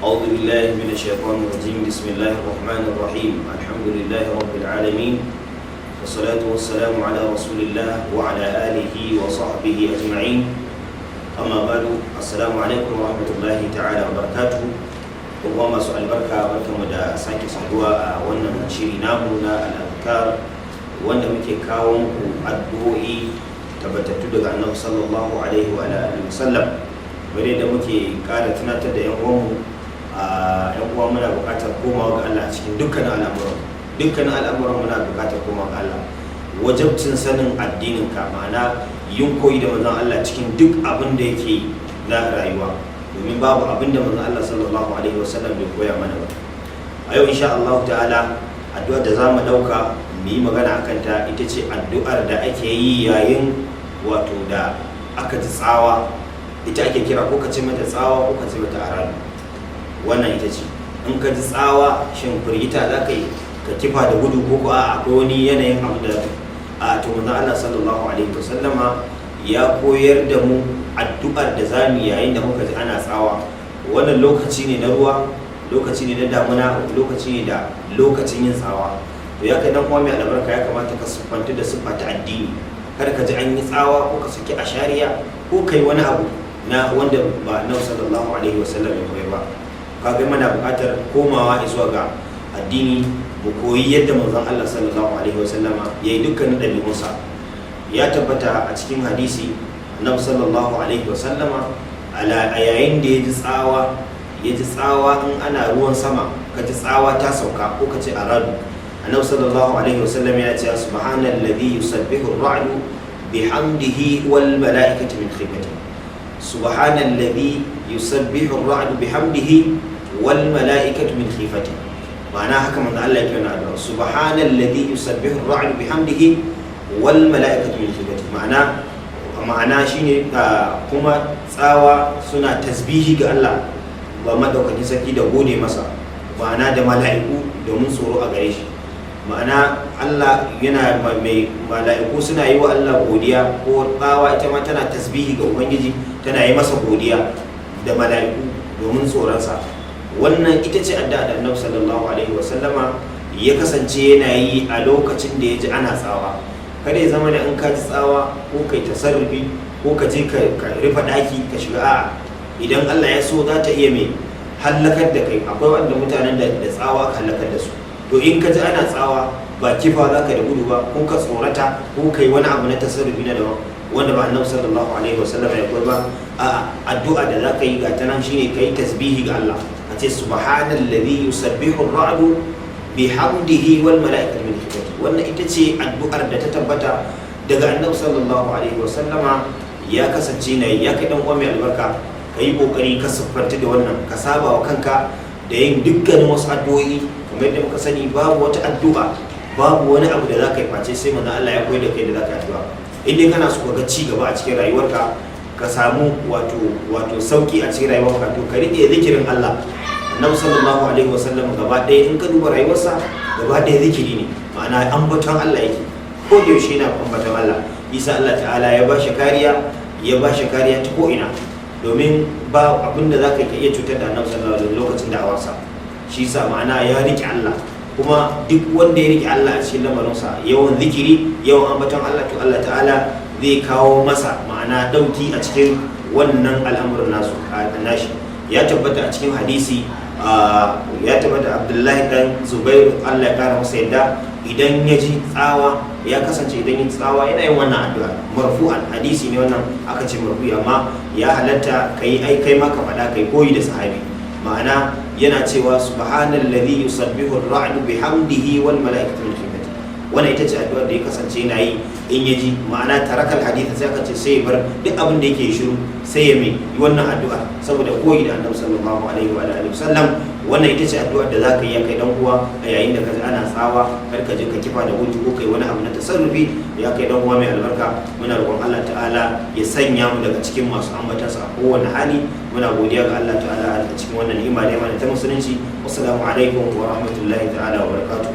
أعوذ بالله من الشيطان الرجيم. بسم الله الرحمن الرحيم. الحمد لله رب العالمين، والصلاة والسلام على رسول الله وعلى آله وصحبه أجمعين. أما بعد، السلام عليكم ورحمة الله تعالى وبركاته. Kuma masu albarka, barkamu da sake saduwa a wannan shiri namu na Al'adkar, wanda muke kawo muku addu'o'i tabbatattu daga Annabi sallallahu alaihi wa alihi wasallam. Bare da muke kara tunatar da yan uwanmu, a yan uwa, muna buƙatar komawa ga Allah a cikin dukkanin al'amuran, dukkanin al'amuran muna buƙatar komawa ga Allah. Wajabcin sanin addinin ka, ma'ana yin koyi da Manzon Allah cikin duk abin da yake na rayuwa, domin babu abin da Manzon Allah sallallahu alaihi wasallam bai koya mana ba. A yau, insha Allah ta'ala, addu'ar da zamu dauka mu yi magana akan ta ita ce addu'ar da ake yi yayin wato da aka ji tsawa. Ita ake kira, ko ka ce mata tsawa, ko ka ce mata aradu. Wannan ita ce, in ka ji tsawa, shin firgita za ka yi ka kifa da gudu, ko ko a akwai wani yanayin abu da a to Manzon Allah sallallahu alaihi wasallama ya koyar da mu addu'ar da za mu yayin da muka ji ana tsawa. Wannan lokaci ne na ruwa, lokaci ne na damuna, lokaci ne da lokacin yin tsawa. To ya kai dan uwa mai albarka, ya kamata ka siffanta da siffa ta addini. Kada ka ji an yi tsawa ko ka saki ashariya ko kai wani abu na wanda ba Annabi sallallahu alaihi wasallam ya koyar ba. Kaga muna buƙatar komawa zuwa ga addini, mu koyi yadda Manzon Allah sallallahu alaihi wasallama ya yi dukkanin ɗabi'unsa. Ya tabbata a cikin hadisi, Annabi sallallahu alaihi wasallama a yayin da ya ji tsawa, ya ji tsawa, in ana ruwan sama ka ji tsawa ta sauka, ko ka ce aradu, Annabi sallallahu alaihi wasallam ya ce: "Subhanalladhi yusabbihu ar-ra'du bihamdihi wal mala'ikatu min khifatihi. Subhanalladhi yusabbihu ar-ra'du bihamdihi wal mala'ikatu min khifatihi." Ma'ana haka Manzo Allah yake wannan addu'a: "Subhanalladhi yusabbihu ar-ra'du bihamdihi wal mala'ikatu min khifatihi." Ma'ana shine kuma tsawa suna tasbihi ga Allah ba Madaukakin Sarki da gode masa, ma'ana da mala'iku domin tsoro a gare shi. Ma'ana Allah yana mai, mala'iku suna yi wa Allah godiya, ko tsawa ita ma tana tasbihi ga Ubangiji, tana yi masa godiya da mala'iku domin tsoronsa. Wannan ita ce addu'a da Annabi sallallahu alaihi wasallama ya kasance yana yi a lokacin da ya ji ana tsawa. Kada ya zama da in ka ji tsawa ko kai tasarrufi ko ka je ka rufe daki ka shiga. A'a, idan Allah ya so za ta iya mai hallakar da kai. Akwai wanda mutanen da tsawa aka hallakar da su. To in ka ji ana tsawa, ba kifa za ka da gudu ba, ko ka tsorata, ko kai wani abu na tasarrufi na daban wanda ba Annabi sallallahu alaihi wasallam ya koyar ba. A'a, addu'a da za ka yi ga ta nan shine kai tasbihi ga Allah, ka ce: "Subhanalladhi yusabbihu ar-ra'du bihamdihi wal mala'ikatu min khifati." Wannan ita ce addu'ar da ta tabbata daga Annabi sallallahu alaihi wasallama ya kasance na yi. Ya kai dan uwa mai albarka, ka yi kokari ka siffanta da wannan, ka saba wa kanka da yin dukkanin wasu addu'o'i. Kamar yadda muka sani, babu wata addu'a, babu wani abu da za ka yi face sai Manzon Allah ya koyar da kai da za ka yi addu'a. In dai kana so ka ga ci gaba a cikin rayuwarka, ka samu wato sauki a cikin rayuwarka, to ka rike zikirin Allah. Annabi sallallahu alaihi wasallam gaba ɗaya, in ka duba rayuwarsa gaba ɗaya, zikiri ne, ma'ana ambaton Allah yake ko da yaushe, yana ambaton Allah. Isa Allah ta'ala ya bashi kariya, ya bashi kariya ta ko'ina, domin ba abin da za ka iya cutar da Annabi sallallahu alaihi lokacin da'awarsa. Shi yasa ma'ana ya rike Allah. Kuma duk wanda ya rike Allah a cikin lamarinsa, yawan zikiri, yawan ambaton Allah, to Allah ta'ala zai kawo masa ma'ana dauki a cikin wannan al'amuran nasu nashi. Ya tabbata a cikin hadisi, ya tabbata Abdullahi dan Zubairu, Allah ya kara masa yadda, idan ya ji tsawa, ya kasance idan ya ji tsawa yana yin wannan addu'a marfu'an. Hadisi ne wannan aka ce marfu'i, amma ya halatta kai ai kai ma ka faɗa, kai koyi da sahabi. Ma'ana yana cewa: "Subhanalladhi yusabbihu ar-ra'du bihamdihi wal mala'ikatu min khifati." Wannan ita ce addu'ar da ya kasance yana yi in ya ji, ma'ana tarakal hadith, sai aka ce sai ya bar duk abin da yake shiru, sai ya mai yi wannan addu'a saboda koyi da Annabi sallallahu alaihi wa alihi wasallam. Wannan ita ce addu'ar da zaka yi, ya kai dan uwa, a yayin da ka ji ana tsawa. Kar ka je ka kifa da gudu ko kai wani abu na tasarrufi. Ya kai dan uwa mai albarka, muna roƙon Allah ta'ala ya sanya mu daga cikin masu ambatansa a kowane hali. Muna godiya ga Allah ta'ala a cikin wannan ni'ima da ya mana ta musulunci. Wassalamu alaikum wa rahmatullahi ta'ala wa barakatuh.